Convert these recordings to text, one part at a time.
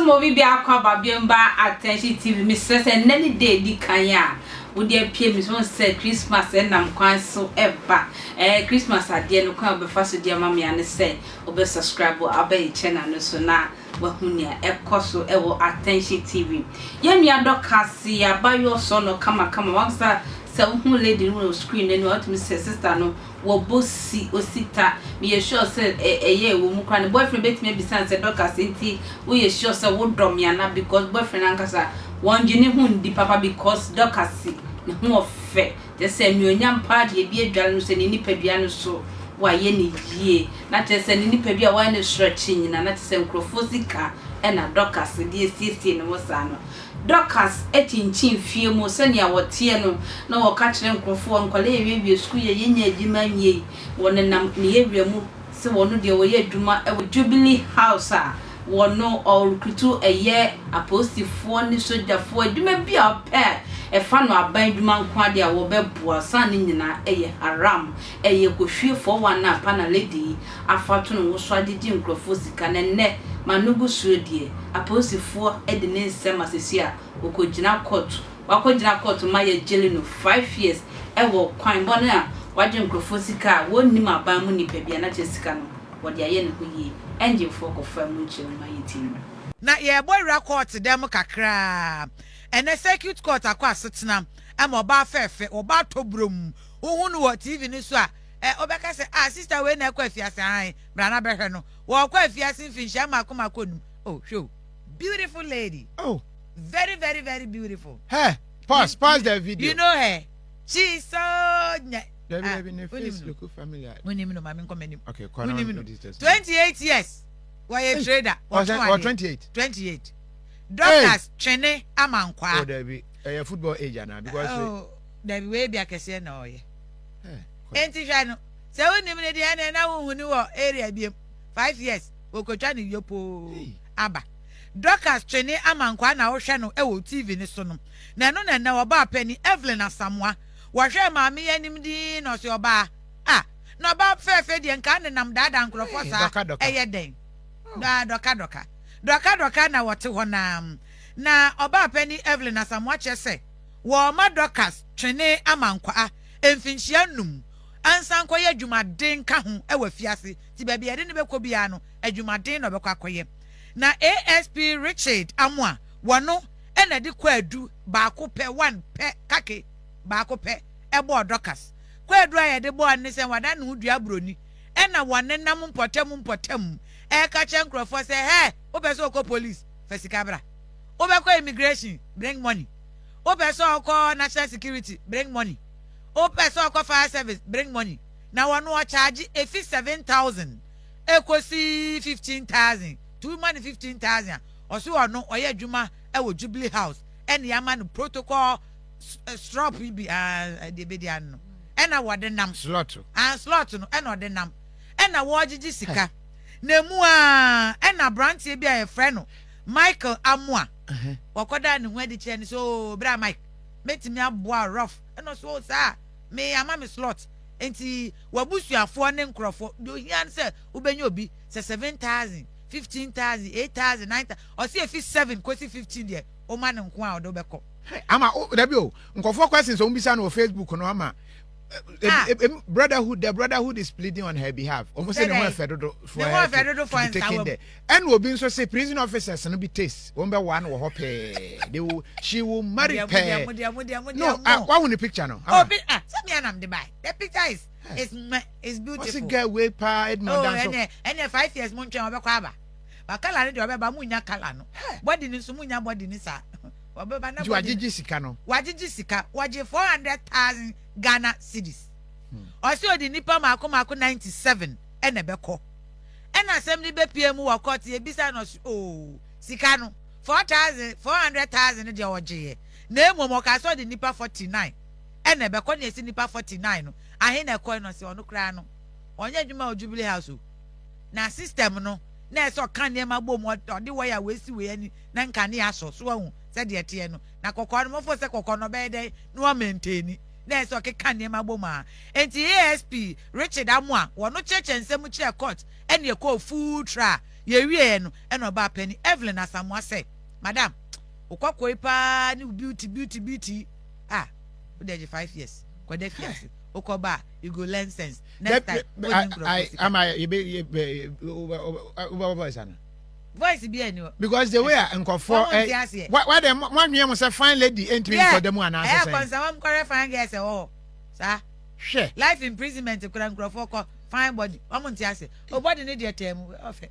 Nso ma obi biako aba biom ba Attention TV. Mesrɛ sɛ nnɛ ne da edi kan a wode apue me so sɛ Christmas ɛnam kwan so ɛba. Christmas adeɛ no, kwan a wobɛfa so de ama me a ne sɛ wobɛ subscribe aba yɛ channel no so na wahu nea ɛkɔ so ɛwɔ Attention TV. Yɛn nua Dorcas, abayewa ɔsɔ no kamakama. Wankasa sɛ wohu lady no wɔ screen n'anim a, wotumi sɛ sister no wɔbɔ si osita. Meyɛ sure sɛ ɛyɛ ɛwɔ mu koraa ne boyfriend bɛtumi abisa no sɛ, "Dorcas, nti woyɛ sure sɛ wodɔ me ana?" Because boyfriend ankasa wɔn gye ne ho ndi papa, because Dorcas ne ho ɔfɛ kyerɛ sɛ nnuonyam paa deɛ ebi adware no sɛ ne nipadua no so wayɛ ne yie, na kyerɛ sɛ ne nipadua a wayɛ ne sorɔkye nyinaa, na kyerɛ sɛ nkurɔfoɔ sika ɛna Dorcas de asiesie ne ho saa no. Dorcas akyinkyin fie mu sɛnea wɔteɛ no na wɔka kyerɛ nkurɔfoɔ, nkwadaa yɛ wiewie sukuu yɛ yɛnyɛ adwuma nyɛ yi, wɔnenam ne area mu sɛ wɔn deɛ wɔyɛ adwuma wɔ Jubilee House a wɔno ɔrekrutu ɛyɛ apolisifoɔ ne sogyafoɔ, adwuma bi a ɔpɛ a ɛfa no aban adwuma nko adeɛ a wɔbɛboa san ne nyinaa ɛyɛ haram, ɛyɛ kɔhwie 419 pa na lady yi afa to ne ho so agyegye nkurɔfoɔ sika. Na nnɛ ma no gu soro deɛ, apolisifoɔ de ne nsɛm asesi a wɔkɔgyina court, wakɔgyina court ma yɛgyele no 5 years ɛwɔ kwan bɔne a wagye nkurɔfoɔ sika a wɔnnim aban mu nipa bi a, na kyerɛ sika no wɔde ayɛ ne ho yie. Ɛngyefoɔ kɔfa mu nkyerɛ mu ma yɛtie mmra. Na yɛbɔ wura court dɛm kakraa. Ɛnɛ Circuit Court akɔ asetena ama ɔbaa fɛɛfɛ, ɔbaa tɔburom. Wohu no wɔ TV no so a, ɔbɛka sɛ, "Ah, sister wei na ɛkɔ afiase?" Ahan bra na bɛhwɛ no. Wɔkɔ afiase mfinhyia mako mako num. Oh, hwɛ o, beautiful lady. Oh. Very, very, very beautiful. Hey, pause, pause the video. You know her. She is so nya. Dabi, Ah, dabi, ne wonim face no. look familiar. Wonim no, maame nkɔ m'anim. Okay, kɔ na Wonim no. odi test. 28 years, wɔyɛ Hey, trader. Ɔsɛ wɔtɔn ɔ adeɛ. 28. 28, Dorcas Twene ama nkwaa. Oh, dabi. Ɛyɛ football age ana, because Oh, dabi, wei bi akɛseɛ na ɔyɛ. Eh, kɔ. Enti hwɛ no sɛ wonim no deɛ, ɛnɛ na wohu no wɔ area biem. 5 years wɔkɔtwa ne yopoo. Hey. Aba Dorcas Twene ama nkwaa na wohwɛ no ɛwɔ TV ne so no, na ɛno na ɛnɛ ɔbaa pani Evelyn Asamoa wɔhwɛ maame yi anim din na ɔsɛ ɔbaa a na ɔbaa fɛɛfɛ deɛ nka nenam daadaa nkurɔfoɔ. Hey, saa dɔka, dɔka. Ɛyɛ dɛn daa dɔka dɔka dɔka dɔka na wɔte hɔ nam na ɔbaa pani Evelyn Asamoa kyerɛ sɛ wɔɔma Dorcas Twene ama nkwaa mfinhyia 5 ansa nkɔyɛ adwumaden ka ho ɛwɔ afiase. Ti baabi yɛde ne bɛkɔ biara no, adwumaden na ɔbɛkɔ akɔyɛ. Na ASP Richard Amoa wɔno ɛna de kwaadu baako pɛ, one pɛ, kake baako pɛ ɛbɔɔ Dorcas. Kwaadu a yɛde bɔɔ ne sɛ wada ne ho dua buroni ɛna wɔnenam mpɔtam mpɔtam ɛka kyerɛ nkurɔfoɔ sɛ, "Hɛ, wopɛ sɛ wokɔ police, fa sika bra. Wobɛkɔ immigration, bring money. Wopɛ sɛ ɔkɔ national security, bring money. Wopɛ sɛ ɔkɔ fire service, bring money." Na wɔn ɔkyaagye efi 7,000 ekosi 15,000. Two money 15,000 a ɔso ɔno ɔyɛ adwuma ɛwɔ Jubilee House ɛna yɛama no protocol strop yi bi aa ɛde ebedi ano ɛna wɔde nam. Slot. Ah, slot no ɛna ɔde nam ɛna wɔgyegye sika na emu a, ɛna aberanteɛ bi a yɛfrɛ no Michael Amoa wɔkɔda ne ho adi kyerɛ no sɛ, "Oo, bra Mike, mɛtumi aboa rough." Ɛna ɔso, "O saa, me ama me slot." Nti wabusuafoɔ ne nkurɔfoɔ deɛ ohia no sɛ wobɛnya obi sɛ 7,000, 15,000, 8,000, 9,000. Ɔsi efi 7 kosi 15 deɛ, ɔma ne nko a ɔde wobɛkɔ. Hey, ama oh, dabi o, nkɔfoɔ questions a wɔn bisa no wɔ Facebook no ama Ah. brotherhood, the brotherhood is pleading on her behalf. Wɔn sɛ ne ho ɛfɛ dodo for Ne ho her ɛfɛ dodo for to be taken nsawa. there. Ɛna obi nso sɛ prison officers no bi taste wɔn bɛ waa no wɔ hɔ pɛɛ, they will she will marry pɛɛ. No, ah, wahu ne picture no? Oh, ah, sɛ mi anam de ba, the picture is beautiful. Wɔsi girl wey paa Edmond Oh, Danso. ɛnɛ 5 years mo ntwɛn, ɔbɛkɔ aba ba. Colour no deɛ, ɔbɛba mo nya colour no, body ni nso mo nya body ni saa ɔbɛba na Nti body wagyegye sika no. Wagyegye sika, wagye 400,000 Ghana cedis. Ɔsi odi nipa mako mako 97 ɛna ɛbɛkɔ. Ɛna asɛm no bɛpie mu wɔ court, ebisa na ɔsi ooo, sika no 4,000, 400,000 deɛ ɔgyeeɛ, na emom ɔka sɛ ɔde nipa 49 ɛna ɛbɛkɔ. Na esi nipa 49 no ahe na ɛkɔ? No ɔsi ɔno koraa no ɔnyɛ adwuma wɔ Jubilee House o, na system no na ɛsɛ ɔka nneɛma bom, ɔde wɔyɛ a wɔesi wei ani na nkanea asɔ so ahu sɛdeɛ ɛteɛ no, na kɔkɔɔ no mɔfo sɛ kɔkɔɔ no ɔbɛyɛ dɛn na wɔmaintain, na ɛsɛ ɔkeka nneɛma bom a. Nti ASP Richard Amoa wɔno kyerɛkyerɛ nsɛm kyerɛ court, ɛne ɛkɔɔ full trial. Yɛwieɛ no ɛna ɔbaa panin Evelyn Asamoah sɛ, Madam, wo kɔkɔɔ yi paa ne wo beauty beauty beauty yi, ah, wo deɛ gye 5 years kɔda fiase, wokɔba a you go learn sense. Next time, wonni nkurɔfoɔ sika. Ama yɛbɛ yɛbɛ wobɛbɔ voice ano. Voice bi ani hɔ. Because the way a nkɔfoɔ ɛ ɛ wa wa dɛ mo anwea mo sɛ fine lady ntumi nkɔ da mu anaasɛ sɛn. Ɛyɛ kɔnsa wɔn kɔrɛ fine girls ɛwɔ hɔ saa. Hwɛ. Life imprisonment kura nkurɔfoɔ kɔ fine body wɔn nte ase o body ne deɛ tɛɛ mu ɔfɛ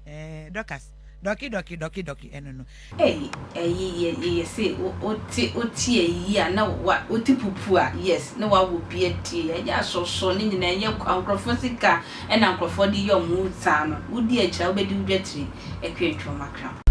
ɛɛ Dorcas dɔki dɔki dɔki dɔki ɛno no. Ei ɛyi yɛ yɛ se wote wote ayi a na wa wote pupu a yes na wawo bi adie ɛnyɛ asɔsɔ ne nyinaa ɛnyɛ kwa nkorɔfoɔ sika ɛna nkorɔfoɔ de yɛ ɔmo saa no wodi akyire a wobɛdi wo dwatire ɛkɔ atwam akram.